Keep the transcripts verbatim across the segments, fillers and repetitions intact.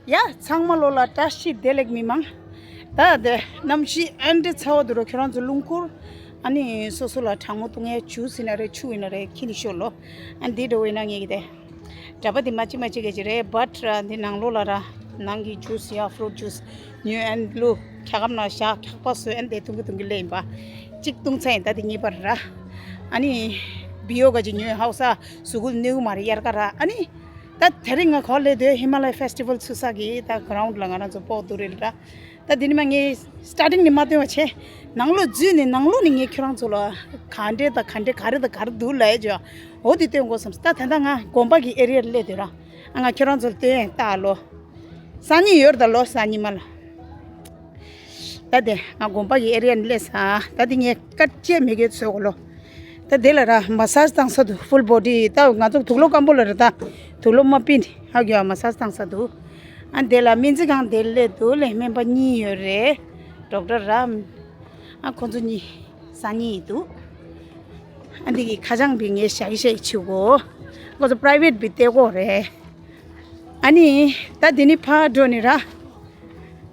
ཡ། ཚང་མ་ལོ་ལ་བཀྲ་ཤིས་བདེ་ལེགས། མི་མང་། ད་དེ་གནམ་གཤིས་ཨ་འདྲ་ཚ་བ་འདུག་རོ། ཁྱོད་རང་ཚོ་རླུང་འཁོར། ཨ་ནི་སོ་སོ་ལ་གྲང་མོ་བཏུང་ཡ་ཇུས་ཡིན་ན་རེད། ཆུ་ཡིན་ན་རེད། ཁྱེར་ནས་ཤོག་ལོ། ཨ་འདི་འགྲོ་བས་ན་ངེད་ཀྱི་དེ་གྲྭ་པ་དེ་མ་གཅིག་མ་གཅིག་གི་ཅི་རེད། བཊ་འདི་ནང་ལོ་ལ་ར་ནང་གི་ཇུས་ཡ་ཕུ་རུ་ཊི་ཇུས་ཉོས། ཨ་ནི་ལུ་ཁ་སྐམ་ན་བཞག་ཁག་པ་བཟོས། ཨ་ནི་དེ་བཏུང་གི་བཏུང་གི་ལེ་ཡིན་པ། གཅིག་བཏུང་ཚར་ཡིན། ད་དེ་གཉིས་པར་ར། ཨ་ནི་བི་ཡོ་ག་ཅིག་ཉོས། ཧའུ་ས་གཟུགས་པོ་གནོད་གི་མ་རེད། དབྱར་ཁ་ར། ཨ་ནི། ད་དེ་རིང་ང་ག་པར་སླེབས་འདུག་ཧི་མ་ལ་ཡ་ཕེ་སི་ཊི་ཝལ་ཚུགས་ས་གི་ད་གྷི་རའུན་ཌི་ལ་ང་རང་ཚོ་སྤོ་འདུག་རེད་ལ། ད་འདི་ནི་མ་ངས་སི་ཊར་ཊིང་ནས་མ་སྟོན་པ་བྱས། ནང་ལོགས་འཛུལ་ནས་ནང་ལོགས་ནས་ངས་ཁྱོད་རང་ཚོ་ལ་ག་འདྲས་དང་ག་འདྲས་ག་རེ་དང་ག་རེ་འདུག་ལབ་ཡ་ཅོ། འོ་དེ་སྟོན་དགོས་བསམས། ད་ད་ལྟ་ང་དགོན་པ་གི་ཨེ་རི་ཡ་ལ་སླེབས་འདུག་ར། ཨ་ང་ཁྱོད་རང་ཚོ་ལ་སྟོན་ད་ལོ། སང་ཉིན་ཡོད་རེད་ད་ལོ། སང་ཉིན་མ་ལ། ད་དེ་ང་དགོན་པ་གི་ཨེ་རི་ཡ་ནས་སླེབས་ས། ད་དེ་ངས་སྐད་ཆ་མི་དགོས་ཚོད་གོ་ལོ། ད་དེ་ལ་ར་མ་སཱ་ཇི་བཏང་ས་འདུག་ཕུལ་བོ་ཌི། ད་ང་ཚོ་དུག་ལོག་སྐམ་པོ་ལ་ར། ད་དུག་ལོག་མ་པིན་ཧ་གོ་ཡ། མ་སཱ་ཇི་བཏང་ས་འདུག་ཨ་དེ་ལ་སྨན་རྩིས་ཁང་དེ་སླེབས་འདུག་ལེ། སྨན་པ་གཉིས་ཡོད་རེད། ཌོག་ཊར་ར། ཨ་ཁོ་ཚོ་གཉིས་སང་ཉིན་ཡིན་འདུག་ཨ་འདི་གི་ཁ་བྱང་བི་ངས་ཞག་གི་ཞག་གི་ཆུ་གོ། ཁོ་ཚོ་པ་རའི་ཝེ་ཊི་བི་ལྟེ་གོ་རེད། ཨ་ནི་ད་འདི་ནི་ཕར་འགྲོ་ནི་ར།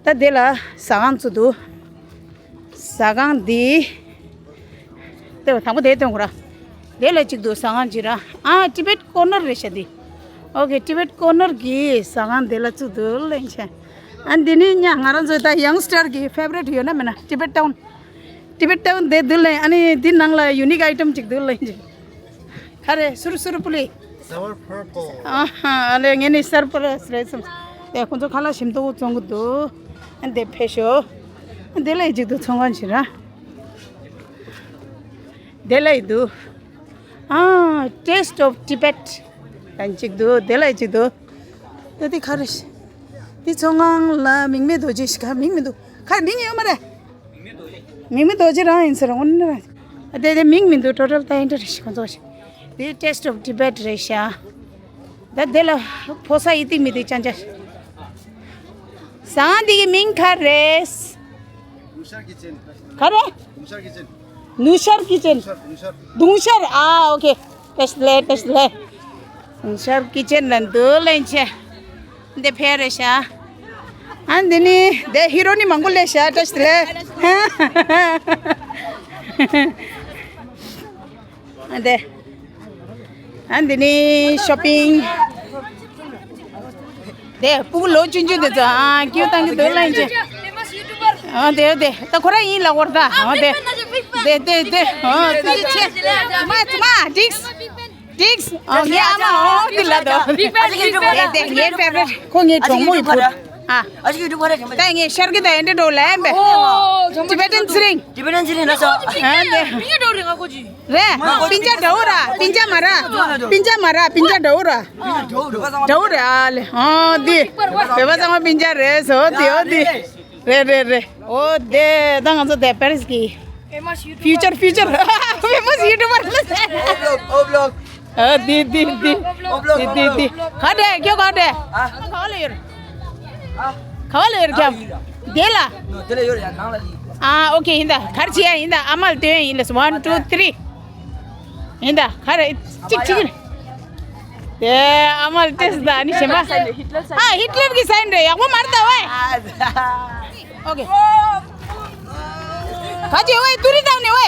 ད་དེ་ལ་ཟ་ཁང་ཚོ་འདུག་ཟ་ཁང་འདི། དེ་དང་པོ་དེ་སྟོན་དགོས་ར། དེ་ལ་གཅིག་འདུག་ཟ་ཁང་གཅིག་ར། ཨ་ཊི་བེཊ་ཀོར་ནར་རེད་ཤག་འདི། ཨོ་ཁེ། ཊི་བེཊ་ཀོར་ནར་གི་ཟ་ཁང་དེ་ལ་བཙུགས་འདུག་ལེ་ཡིན་ཆེ། ཨ་འདི་ནི་ཉ་ང་རང་ཚོ་ད་ཡང་སི་ཊར་གི་ཕེ་བ་རི་ཊི་ཡོད་ན་མེད་ན་ཊི་བེཊ་ཊའུན། ཊི་བེཊ་ཊའུན་དེ་འདུག་ལེ། ཨ་ནི་འདི་ནང་ལ་ཡུ་ནིག་ཨའི་ཊམ་གཅིག་འདུག་ལེ་ཡིན་ཆེ། ག་རེ། སུར་སུར་པུ་ལི། Sour purple. ཨ་ཧ། ཨ་ལེ་ངས་ནི་སར་པ་ར་སི་རེད་བསམ། དེ་ཁོང་ཚོ་ཁ་ལག་ཞིམ་ཏོག་བཙོང་གི་འདུག་ཨ་འདི་ཕེབས་ཤོག་ཨ་འདི་ལ་ཡི་གཅིག་ཏུ་ཚོང་ཁང་ཞིག་ར། དེ་ལ་ཡི་འདུག་ཨ། Taste of Tibet ལ་གཅིག་འདུག་དེ་ལ་ཡི་གཅིག་འདུག་ད་དེ་ག་རེ། དེ་ཚོང་ཁང་ལ་མིང་མེད་རྡོ་རྗེ་ཞིག་ག་མིང་མི་འདུག་ག་མིང་ཡོད་མ་རེད། མིང་མི་རྡོ་རྗེ་རང་ཡིན་ཟེར་འོ་ན། དེ་དེ་མིང་མི་འདུག་ཊོ་ཊལ་ད་ཨེ་འདྲ་རེ་ཞིག་ཁོང་ཚོ་ཞིག་དེ་Taste of Tibet རེད་ཤག་ད་དེ་ལ་ཕོ་ས་ཡི་ཏིག་མི་ཏིག་ཅང་ཅང་། ཟ་ཁང་འདི་གི་མིང་ག་རེད། ནུ་ཤར་ཀི་ཅན། ག་རེ། ནུ་ཤར་ཀི་ཅན། ནུ་ཤར་ཀི་ཅན། ནུ་ཤར། དུང་ཤར། ཨ། ཨོ་ཁེ། བཀྲ་ཤིས་བདེ་ལེགས། བཀྲ་ཤིས་བདེ་ལེགས། ནུ་ཤར་ཀི་ཅན་ལ་འདུག་ལེ་ཡིན་ཆེ། འདི་ཕེབས་རེད་ཤག་ཨ་འདི་ནི་དེ་ཧི་རོ་ནི་མང་པོ་སླེབས་ཤག་བཀྲ་ཤིས་བདེ་ལེགས། ཨ་འདི། ཨ་འདི་ནི་ཤོ་པིང་། དེ་སྤུ་གུ་ལོ་ཆུང་ཆུང་དེ་ཚོ་ཨ་ཀིའུ་བཏང་གི་འདུག་ལེ་ཡིན་ཆེ། ཨ་དེ་དེ་ད་ཁོ་རང་ཡིན་ལ་འོར་ད། ཨ་དེ་དེ་དེ་དེ་ཨ་ཙི་ཙི་ཆེ། མ་མ་ཌིགས། ཌིགས། ཨ་ངའི་ཨ་མ། ཨོ་དེ་ལ་དོ། དེ་དེ་ངའི་ཕེ་བ་རེཊ། ཁོ་ངའི་གྲོགས་མོ་ཡི་བུ། ཨ། ད་ངས་ཤར་གི་ད་ཨེ་འདྲ་འགྲོ་ལེ་ཡིན་པས། ཊི་བེ་ཊན་ཚེ་རིང་། ཊི་བེ་ཊན་ཚེ་རིང་ལ་སོ། ཨ་དེ། རེད། པིན་ཅ་འདྲ་བོ་ར། པིན་ཅ་མ་ར། པིན་ཅ་མ་ར། པིན་ཅ་འདྲ་བོ་ར། འདྲ་བོ་རེད། ཨ་ལེ། ཨ་འདི། བོད་པ་ཚང་མ་པིན་ཅ་རེད་སོ། འདི་འོ་འདི། རེད་རེད་རེད། འོ་དེ་ད་ང་ཚོ་དེ་པེ་རི་སི་གི་ཕིའུ་ཅར་ཕིའུ་ཅར་ཕེ་མ་སི་ཡུ་ཊུབ་པར། ཨོ་བི་ལོག་ཨོ་བི་ལོག་ཨ་འདི་འདི་འདི། འདི་འདི་འདི། ག་འདྲ་ཁྱོད་ག་འདྲ། ཨ། ག་པར་ལ་ཡོད། ག་པར་ལ་ཡོད་ཀྱང་། དེ་ལ། དེ་ལ་ཡོད་ཡ་ནང་ལ་ཡིན། ཨ། ཨོ་ཁེ། ཡིན་ད། ག་རེ་བྱེད་ཡ་ཡིན་ད། ཨ་མ་ལ་སྟོན་ཡ་ཡིན་ད། One, two, three. ཡིན་ད། ག་རེ། གཅིག་གཅིག་རེད། དེ་ཨ་མ་ལ་སྟོན་ད། ཨ་ནི་གཞན་པ། ཨ། ཧི་ཊི་ལར་གི་སའིན་རེད། ཡག་པོ་མ་རེད་ད་ཝེ། ཨོ་ཁེ། ག་ཅི་ཝེ། ཏུ་རི་དང་ནི་ཝེ།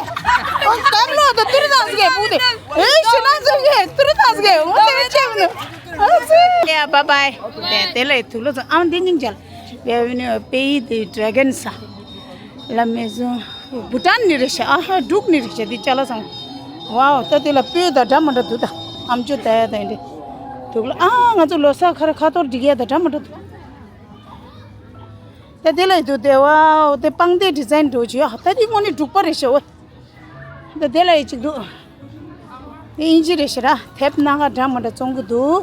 ཨོ་ཀམ་ལོ་ད་ཏུ་རི་དང་ཟེར་གི་བུ་དེ། ཨེ་ཤི་ན་ཟེར་གི་ཏུ་རི་དང་ཟེར་གི་ཝེ། དེ་ཆེ་བུ་ནི། ཨ་ཙི། ཡ་བཱའི་བཱའི། དེ་དེ་ལ་དུག་ལོག་ཚོ་ཨང་དེ་སྙིང་རྗེ། Bienvenue au pays des dragons. La maison. བྷུ་ཊན་ནི་རེད་ཤག་ཨ་ཧ། འབྲུག་ནི་རེད་ཤག་འདི་ཅ་ལག་ཚང་། ཝའོ། ད་དེ་ལ་སྤོས་དང་འདྲ་མི་འདྲ་འདུག་ད་ཨམ་ཅོག་ལྟ་ཡ་དང་འདི། དུག་ལོག་ཨ། ང་ཚོ་ལོ་གསར་ཁ་ར་ཁ་ཐོར་སྒྲིག་ཡ་དང་འདྲ་མི་འདྲ་འདུག་ད་དེ་ལ་ཡི་དུ་དེ་ཝའོ། དེ་པང་གདན་ཌི་ཛའིན་འགྲོ་བྱོས་ཨ། ད་དེ་དངོས་གནས་འབྲུག་པ་རེད་ཤག་ཝེ། ད་དེ་ལ་ཡི་གཅིག་འདུག་དེ་དབྱིན་ཇི་རེད་ཤག་ར། དེབ་སྣ་ཁ་འདྲ་མི་འདྲ་བཙོང་གི་འདུག་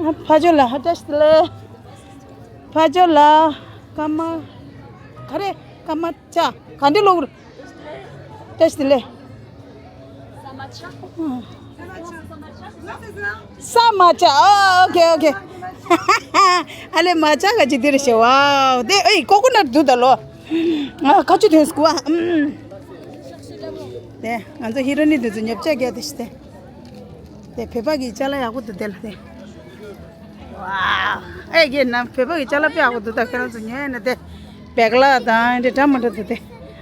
ཨ་ཕ་ཇོ་ལ་ཧ་ཏྲ་ཤི་ལེ། ཕ་ཇོ་ལ། ཀ་མ། ག་རེ། ཀ་མ་ཅ། ག་འདྲ་ལོག་རེད། བཀྲ་ཤིས་བདེ་ལེགས། ས་མ་ཆ། ཨོ་ཨོ་ཁེ་ཨོ་ཁེ། ཨ་ལེ་མ་ཆ་ག་ཅི་འདི་རེད་ཤག་ཝའོ། དེ་ཨེ་ཀོ་ཀོ་ནཊ་འདུག་ད་ལོ། ཨ་ཁ་ཆུ་ཐོན་སྐུ་ཨ། ཨམ། དེ་ང་ཚོ་ཧི་རོ་ནི་འདི་ཚོ་ཉོ་ཆ་རྒྱག་དེ་ཤི་དེ། དེ་བོད་པ་གི་ཅ་ལག་ཡག་པོ་འདུག་དེ་ལ་དེ། ཨེ་རྒན་ནམ་བོད་པ་གི་ཅ་ལག་དཔེ་ཡག་པོ་འདུག་ད་ཁྱེད་རང་ཚོ་ཉོས་ན་དེ་བེག་ལ་དང་དེ་འདྲ་མི་འདྲ་འདུག་དེ།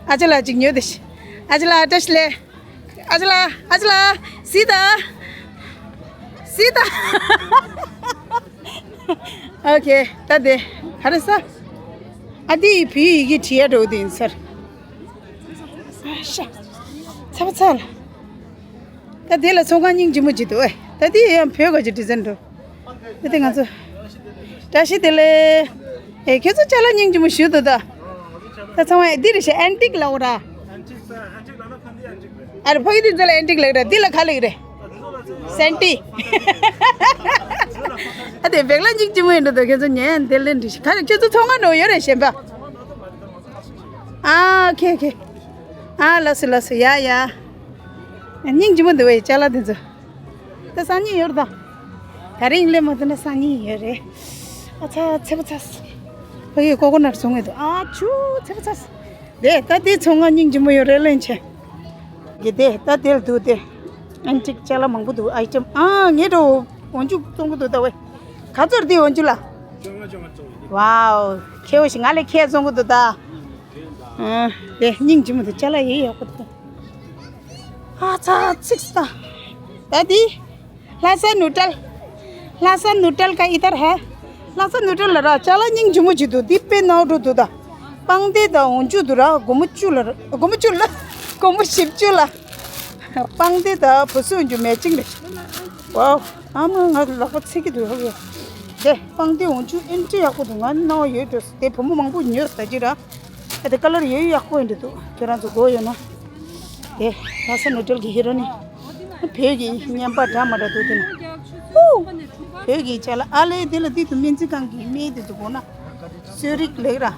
ཨ་ཅེ་ལགས་ཅིག་ཉོས་དེ་ཤི། ཨ་ཅེ་ལགས་བཀྲ་ཤིས་བདེ་ལེགས། ཨ་ཅེ་ལགས། ཨ་ཅེ་ལགས། སི་ད། སི་ད། ཨོ་ཁེ། ད་དེ་ག་རེ་ཟ། ཨ་དེ་ཡི་བུ་ཡི་གི་བྲིས་ཡ་འགྲོ་དེ་ཡིན་ཟེར། ཨ་ཤ། ཚ་བ་ཚ་ལ། ད་དེ་ལ་ཚོང་ཁང་སྙིང་རྗེ་མོ་ཅིག་འདུག་ཨེ། ད་དེ་ཡང་བོད་ག་ཅིག་ཌི་ཛན་འགྲོ། ད་དེ་ང་ཚོ། བཀྲ་ཤིས་བདེ་ལེགས། ཨེ་ཁྱོད་ཚོ་ཅ་ལག་སྙིང་རྗེ་མོ་ཞུ་འདུག་ད། ད་ཚང་མ་འདི་རེད་ཤག་ཨན་ཊིག་ལབ་ར། ཨ་རེ་ཕ་གི་འདི་ཚོ་ལ་ཨན་ཊིག་ལབ་ར། འདི་ལ་ག་ལབ་རེད། སན་ཊི། ཨ་དེ་བེག་ལ་སྙིང་རྗེ་མོ་ཡིན་འགྲོ་ད། ཁྱོད་ཚོ་ཉན་དེ་ལེན་འདྲི་ཤི། ག་རེ་ཁྱོད་ཚོ་ཚོང་ཁང་ནང་ཡོད་རེད་གཞན་པ། ཨ་ཁེ་ཁེ། ཨ་ལགས་སོ་ལགས་སོ། ཡ་ཡ། སྙིང་རྗེ་མོ་འདུག་བས་ཅ་ལག་འདི་ཚོ། ད་སང་ཉིན་ཡོད་རེད་ད། ད་རིང་སླེབས་མ་ཐུབ་ན་སང་ཉིན་ཡོད་རེད། ཨ་ཚ་ཚ་བ་ཚ། ཕ་གིའི་ཀོ་ཀོ་ནཊ་བཙོང་གི་འདུག་ཨ་ཆུ་ཚ་བ་ཚ། དེ་ད་དེ་ཚོང་ཁང་སྙིང་རྗེ་མོ་ཡོད་རེད་ལེན་ཆེ། གི་དེ་ད་དེ་ལ་འདུག་དེ། ཨན་ཊིག་ཅ་ལག་མང་པོ་འདུག་ཨའི་ཊེམ། ཨ་ངས་འགྲོ། འོན་ཆུ་བཙོང་གི་འདུག་ད་བས། ག་ཚོད་དེ་འོན་ཆུ་ལ། ཝའོ། ཁེ་བོ་ཞིག་ང་ལས་ཁེ་བཙོང་གི་འདུག་ད། ཨ་དེ་སྙིང་རྗེ་མོ་འདུག་ཅ་ལག་ཡེ་ཡག་པོ་འདུག་ཨ་ཚ་ཚིག་ས། ད་དེ། ལྷ་ས་ནུ་ཏྲལ། ལྷ་ས་ནུ་ཏྲལ་ཀ་ཨི་དར་ཧེ། ལྷ་ས་ནུ་ཏྲལ་ལ་ར་ཅ་ལག་སྙིང་རྗེ་མོ་ཅིག་འདུག་འདི་དཔེ་ནོར་འགྲོ་འདུག་ད། སྤང་སྡེ་དང་འོན་ཆུ་འདུག་ར། སྒོར་མོ་བཅུ་ལ་ར། སྒོར་མོ་བཅུ་ལ། སྒོར་མོ་བཞི་བཅུ་ལ། སྤང་སྡེ་དང་བུ་སུ་འོན་ཆུ་མེ་ཅིང་རེད། ཝའོ། ཨ་མ་ང་ལག་པ་ཚིག་གི་འདུག་ཧ་གི། དེ་སྤང་སྡེ་འོན་ཆུ་ཨེ་འདྲ་ཡག་པོ་འདུག་ང་སྣང་བ་ཡོད་འགྲོ། དེ་བུ་མོ་མང་པོ་ཉོས་ད་ཅི་ར། ཨ་དེ་ཀ་ལར་ཡོད་ཡག་པོ་ཡིན་འདུག་ཁྱོད་རང་ཚོ་དགོས་ཡོད་ན། དེ་ལྷ་ས་ནུ་ཏྲལ་གྱི་ཧི་རོ་ནི། བོད་ཀྱི་བརྙན་པར་འདྲ་མ་འདྲ་འདུག་དེ་ནི། ཧུ། བོད་ཀྱི་ཅ་ལག་ཨ་ལེ་དེ་ལ་དེ་དུ་སྨན་རྩིས་ཁང་གི་སྨན་དེ་དུ་གོ་ན། གསོ་རིག་ལེགས་ར།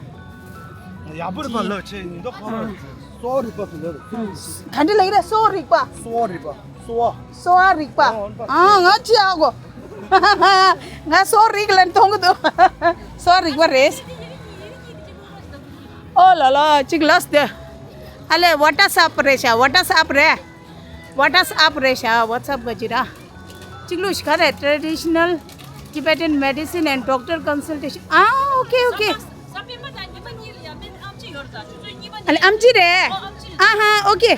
ཡག་པོ་རེད་པ་ལགས་ཆེ་ཡིན་འདུག་ཁོ་རང་གསོ་བ་རིག་པ་དུ་ལེགས་རེད། ག་འདྲ་ལེགས་ར་གསོ་བ་རིག་པ། གསོ་བ་རིག་པ་གསོ་བ། གསོ་བ་རིག་པ། ཨོ་ཨོ་ཨ་ང་ཅི་ཨ་གོ། ང་གསོ་རིག་ལ་མཐོང་གི་འདུག་གསོ་བ་རིག་པ་རེད། ཨོ་ལ་ལ་ཅིག་ལགས་ཏེ། ཨ་ལེ་ཝ་ཊ་སི་ཨེབ་རེད་ཤག་ཝ་ཊ་སི་ཨེབ་རེད། ཝ་ཊ་སི་ཨེབ་རེད་ཤག་ཝ་ཊ་སི་ཨེབ་ག་ཅི་ར། ཅིག་ལུས་ཤིག་ག་རེ། Traditional Tibetan Medicine and Doctor Consultation. ཨ་ཨོ་ཁེ་ཨོ་ཁེ། ཨ་ལེ་ཨམ་ཆི་རེད། ཨ་ཧ་ཨོ་ཁེ།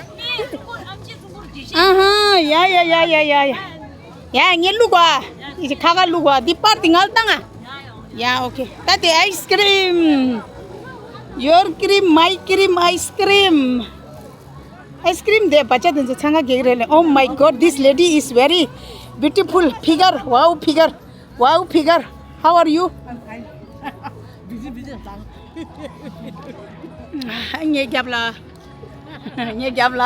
ཨ་ཧ་ཡ་ཡ་ཡ་ཡ་ཡ་ཡ། ཡ་ངས་བླུག་གོ། ཡི་ཁ་ཁ་བླུག་གོ། འདི་པར་འདི་ང་ལ་བཏང་ང་། ཡ་ཨོ་ཁེ། ད་དེ་ཨའི་སི་ཀི་རིམ། Your cream, my cream, ice cream. ཨའི་སི་ཀི་རིམ་དེ་བ་ཅག་དེ་ཚོ་ཚང་ང་གེགས་རེད་ལེ། Oh my God, this lady is very beautiful figure. Wow figure. Wow figure. How are you? ངའི་རྒྱབ་ལ། ངའི་རྒྱབ་ལ།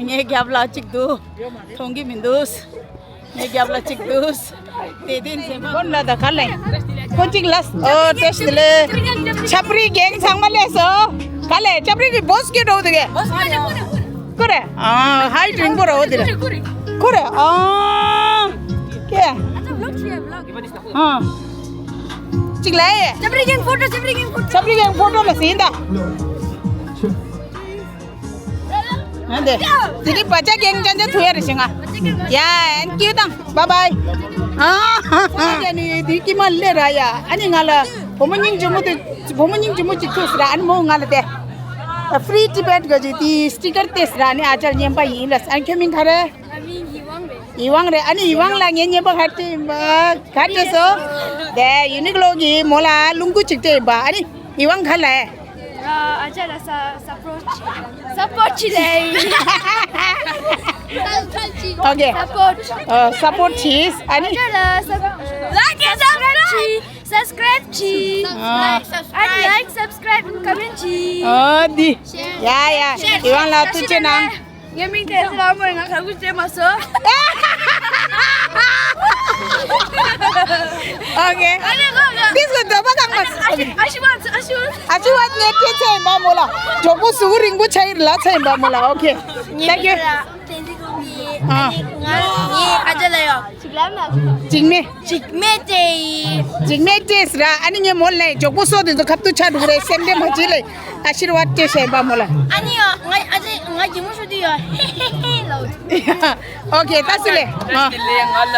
ངའི་རྒྱབ་ལ་གཅིག་འདུག་མཐོང་གི་མི་འདུག་ངའི་རྒྱབ་ལ་གཅིག་འདུག་དེ་དེ་ཚེ་མ་ཀོན་ལ་ད་ག་ལེ། ཀོན་གཅིག་ལ། ཨོ་བཀྲ་ཤིས་བདེ་ལེགས། ཆབ་རིའི་རྒན་ཚང་མ་སླེབས་སོང་། ག་ལེ་ཆབ་རི་གི་བོ་སི་ཀེ་འགྲོ་འདུག་གས། ཁོ་རེ། ཨ་ཧའི་ཌི་རིང་པོ་ར་འོ་དེ་རེ། ཁོ་རེ། ཨ་ཀེ། ཨ། གཅིག་ལ་ཨེ། ཆབ་རི་རྒན་ཕོ་ཊོ། ཆབ་རི་རྒན་ཕོ་ཊོ། ཆབ་རི་རྒན་ཕོ་ཊོ་ལ་ཟིན་ད། ཨ་འདི། དེ་རིང་བ་ཅག་རྒན་ཅན་ཅན་ཐུ་ཡ་རེ་ཞིང་ང་། ཡ་ཨན་ཀིའུ་དང་བཱའི་བཱའི། ཨ་ཧ་ཧ། ཨ་ནི་དེ་ཀི་མ་ལེ་ར་ཡ། ཨ་ནི་ང་ལ་བུ་མོ་སྙིང་རྗེ་མོ་དེ། བུ་མོ་སྙིང་རྗེ་མོ་ཅིག་ཐུག་སི་ར། ཨ་ནི་མོ་ང་ལ་དེ། Free Tibet ག་ཅིག་དེ་སི་ཊི་ཀར་སྟེར་སི་ར། ཨ་ནི་ཨ་ཅག་བརྙན་པར་ཡིན་ལ། ཨ་ནི་ཁྱོད་མིང་ག་རེ། ཡི་ཝང་རེད། ཨ་ནི་ཡི་ཝང་ལ་ངའི་བརྙན་པར་ག་སྤྲད་ཡིན་པ། ག་སྤྲད་སོང་། དེ་ཡུ་ནིག་ལོ་གི་མོ་ལ་རླུང་བུ་ཅིག་སྤྲད་ཡིན་པ། ཨ་ནི་ཡི་ཝང་ག་ལ། ཨ་ཅག་ལ་ས་སབ་པོར་ཊི་སབ་པོར་ཊི་ལེ། ཨོ་ཁེ། སབ་པོར་ཊི། ཨ་སབ་པོར་ཊི་ཨ་ནི། ཨ་ཅག་ལ་སབ། ལའིཀ་ཨེན་ཌི་སབ་སི་ཀ་རའིབ་ཅི། སབ་སི་ཀ་རའིབ་ཅི། ཨ་ནི་ལའིཀ་སབ་སི་ཀ་རའིབ་ཀོ་མེན་ཊི་ཅི། ཨ་འདི། ཡ་ཡ། ཡི་ཝང་ལ་ཐུགས་རྗེ་གནང་། ངའི་མིང་དེ་ཟེར་བ་མོ་ཡིན། ང་ག་གུ་བྱས་མ་སོང་། ཨོ་ཁེ། ཨ་ནི་ང་ང་། This is the འདོད་པ་ཁེངས་མ་སོང་། ཨ་ཤི་ཨ་ཤི་ཨ་ཤི། ཨ་ཤི་བ་ངའི་སྤྲད་ཚེ་ཡིན་པ་མོ་ལ། གྲོགས་པོ་གཟུགས་པོ་རིང་པོ་ཆགས་ཡིན་ལབ་ཚེ་ཡིན་པ་མོ་ལ། ཨོ་ཁེ། Thank you། ཨ། ང་ངའི་ཨ་ཅག་ལ་ཡོད། འཇིགས་མེད། འཇིགས་མེད་ཏེ། འཇིགས་མེད་ཏེས་ར། ཨ་ནི་ངས་མོ་ལ་མགྱོགས་པོ་སོ་དེ་ཚོ་ཁབ་ཏུ་ཆ་འགྲོ་གི་རེད། སེམས་ཁྲལ་མ་བྱེད་ལེ། ཨ་ཤིར་ཝཱད་སྤྲད་བྱས་པ་མོ་ལ། ཨ་ནི་ཡ། ང་ཨ་ཅེ་ང་གད་མོ་ཤོར་དུས་ཡ། ཧེ་ཧེ་ཧེ་ལོ། ཨོ་ཁེ། ད་སུ་ལེ། ཨ། དེ་ལས་ང་ལ་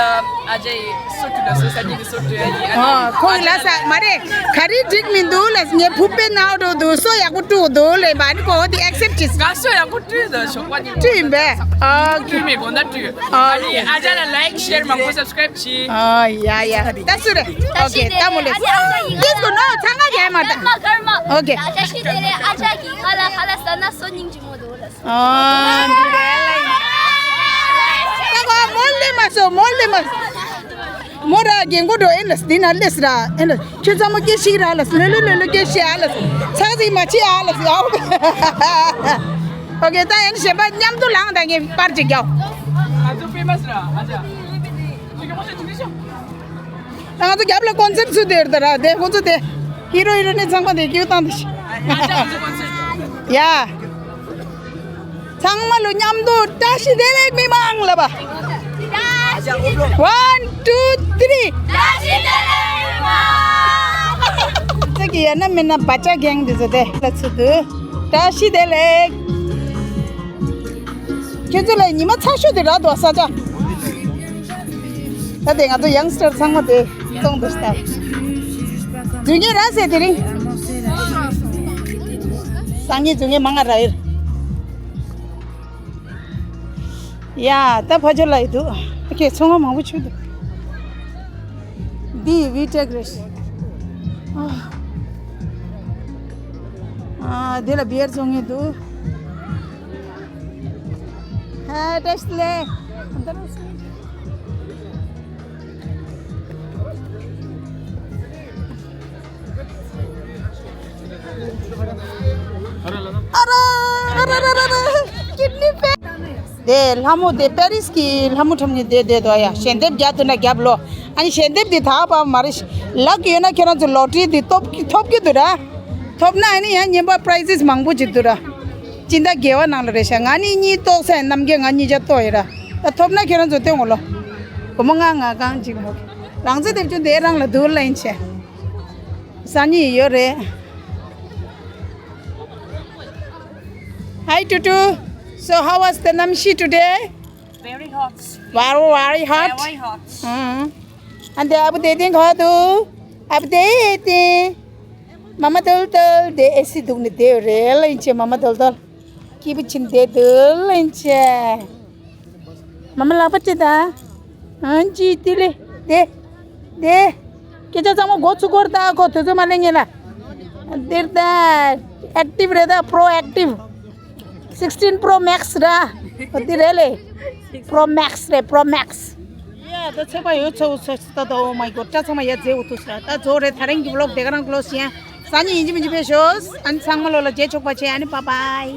ཨ་ཅེ་ཡི་སོ་ཏུ་ལ་སོ་ས་ཉིན་གི་སོ་ཏུ་ཡ་ཡིན། ཨ། ཁོང་ལ་ས་མ་རེད། ག་རེ་འགྲིག་མི་འདུག་ལ། ངས་ཕུ་པེ་ནའོ་འགྲོ་འདུག་སོ་ཡག་པོ་བཀྲུ་འདུག་ལེ། མ་ནི་ཁོ་དེ་ཨེག་སེབ་བྱེད། ང་སོ་ཡག་པོ་བཀྲུས་ད་ཞོགས་པ་ནི་བཀྲུས་ཡིན་པས། ཨོ་ཁེ། བཀྲུས་མེད་གོ་ན་བཀྲུས། ཨ་ནི་ཨ་ཅག་ལ་ལའིག་ཤེར་མང་པོ་སབ་སི་ཀ་རའིབ་བྱེད། ཨ་ཡ་ཡ། ད་སུ་རེད། ཨོ་ཁེ། ད་མོ་ལེ། ཨ་ཅག་ཡིན་ང་ལ་ཁར་མ། ཨོ་ཁེ། ཨ་ཅག་ཤི་དེ་རེད། ཨ་ཅག་གིས་ང་ལ་ཁ་ལག་ཟ་ན་སོ་སྙིང་རྗེ་མོ་འདུག་ལ། ཨ་འདི་རེད་ལ། ད་གོ་མོ་ལེ་མ་སོ་མོ་ལེ་མ། མོ་ར་རྒན་གོ་འགྲོ་ཨེ་ལ་སི་འདི་ན་ལེ་སི་ར་ཨེ་ལ། ཁྱོད་ཚང་མ་སྐད་ཤིག་ར་ལ་སི་ལོ་ལོ་ལོ་ལོ་སྐད་ཤིག་ཨ་ལ་སི་ཚག་ཚིག་མ་ཆི་ཨ་ལ་སི་ཨའོ། ཨོ་ཁེ། ད་ཨེ་ནི་གཞན་པ་མཉམ་དུ་ལངས་ད་ངས་པར་ཅིག་རྒྱག་ང་ཚོ་ཕེ་མ་སི་ར་ཨ་ཅག་ང་ཚོ་རྒྱབ་ལ་ཀོན་སར་ཚུད་དེ་རེད་ད་ར། དེ་ཁོང་ཚོ་དེ་ཧི་རོ་ཧི་རོ་ནི་ཚང་མ་དེ་ཀིའུ་བཏང་དེ་ཤི། ཡ། ཚང་མ་ལོ་མཉམ་དུ་བཀྲ་ཤིས་བདེ་ལེགས་མི་མང་ལབ་པ། One, two, three. བཀྲ་ཤིས་བདེ་ལེགས་མི་མང་། ཚེ་གི་ཡ་ན་མི་ན་བ་ཅག་རྒན་འདི་ཚོ་དེ་ལ་ཚུད་དུ་བཀྲ་ཤིས་བདེ་ལེགས། ཁྱེད་ཚོ་ལ་ཉི་མ་ཚ་ཤོས་དེ་རག་འདུག་ས་ཆ། ད་དེ་ང་ཚོ་ཡང་སི་ཊར་ཚང་མ་དེ་གཏོང་འདུག་ས། རྫུན་ངེས་ར་ཟེར་དེ་རིང་། སང་ཉིན་རྫུན་ངེས་མང་ང་ར་ཡིར། ཡ་ད་ཕ་ཇོ་ལ་ཡི་འདུག་ཨ་ཁེ་ཚོང་ཁང་མང་པོ་ཆུ་འདུག་འདི་ཝི་ཊེག་རེད། ཨ་འདི་ལ་བི་ཡར་བཙོང་ངེས་འདུག་ཧ་ཏེ་སི་ལེ། ཨ་ར་ཨ་ར་ཨ་ར་ཨ་ར། ཀིད་ནི་པེ། དེ་ལྷ་མོ་དེ་པེ་རིས་ཀྱི་ལྷ་མོ་ཁྲོམ་ནས་དེ་དེ་དོ་ཡ་ཞལ་འདེབས་རྒྱག་ཐུབ་ན་རྒྱབ་ལོ། ཨ་ནི་ཞལ་འདེབས་དེ་ད་བ་མ་རེད། ལག་ཡོད་ན་ཁྱེད་རང་ཚོ་ལོ་ཊ་རི་དེ་ཐོབ་ཐོབ་ཀྱི་འདུག་ར། ཐོབ་ན་ཨ་ནི་ཡང་རྙིང་པ་པ་རའི་ཛིས་མང་པོ་ཅིག་འདུག་ར། སྤྱི་ཟླ་བརྒྱད་པ་ནང་ལ་རེད་ཤག་ང་ནི་གཉིས་ཏོག་ས་རྣམ་རྒྱལ་ང་གཉིས་ཆ་ཏོག་ཡོད་ར། ད་ཐོབ་ན་ཁྱེད་རང་ཚོ་སྟོན་གོ་ལོ། སྒོར་མོ་ལྔ་ལྔ་གང་ཅིག་མོ། རང་ཚོ་དེབ་ཆུང་དེ་རང་ལ་འདུག་ལ་ཡིན་ཆེ། སང་ཉིན་ཡོད་རེད། Hi Tutu. So how was the Namshi today? Very hot. Very, very hot. Very hot. ཨང་། ཨ་འདི་ཨ་བུ་དེ་དེ་ག་འདུག་ཨ་བུ་དེ་དེ། མ་མ་དོལ་དོལ་དེ་ཨེ་སི་འདུག་ནི་དེ་རེད་ལ་ཡིན་ཆེ། མ་མ་དོལ་དོལ། སྐྱིད་པོ་ཕྱིན་དེ་དོལ་ལ་ཡིན་ཆེ། མ་མ་ལག་པ་ཅི་ད། ཨང་ཅི་ཏི་ལི། དེ། དེ། སྐད་ཆ་ཚང་མ་འགོ་ཚུགས་སྐོར་ད་ཁོ་དུས་ཚོད་མ་ལེན་ཉེ་ལ། འདིར་ད། ཨེག་ཊིབ་རེད་ད་པྲོ་ཨེག་ཊིབ། Sixteen Pro Max ར། འོ་འདི་རེད་ལེ། Pro Max རེད། Pro Max. ཡ་ད་ཚེག་པ་ཡོད་ཚོ་ཚོ་ཚོ་ད་ད། Oh my God. ད་ཚང་མ་ཡ་རྫས་འུ་ཐུག་ས་ད་རྫོགས་རེད། ད་རིང་གི་བི་ལོག་དེ་ག་རང་ཀི་ལོ་སི་ཡ། སང་ཉིན་ཡིན་གཅིག་མིན་གཅིག་ཕེབས་ཤོག་ཨ་ནི་ཚང་མ་ལོ་ལ་རྗེས་ཆོག་པ་བྱེད། ཨ་ནི་bye bye.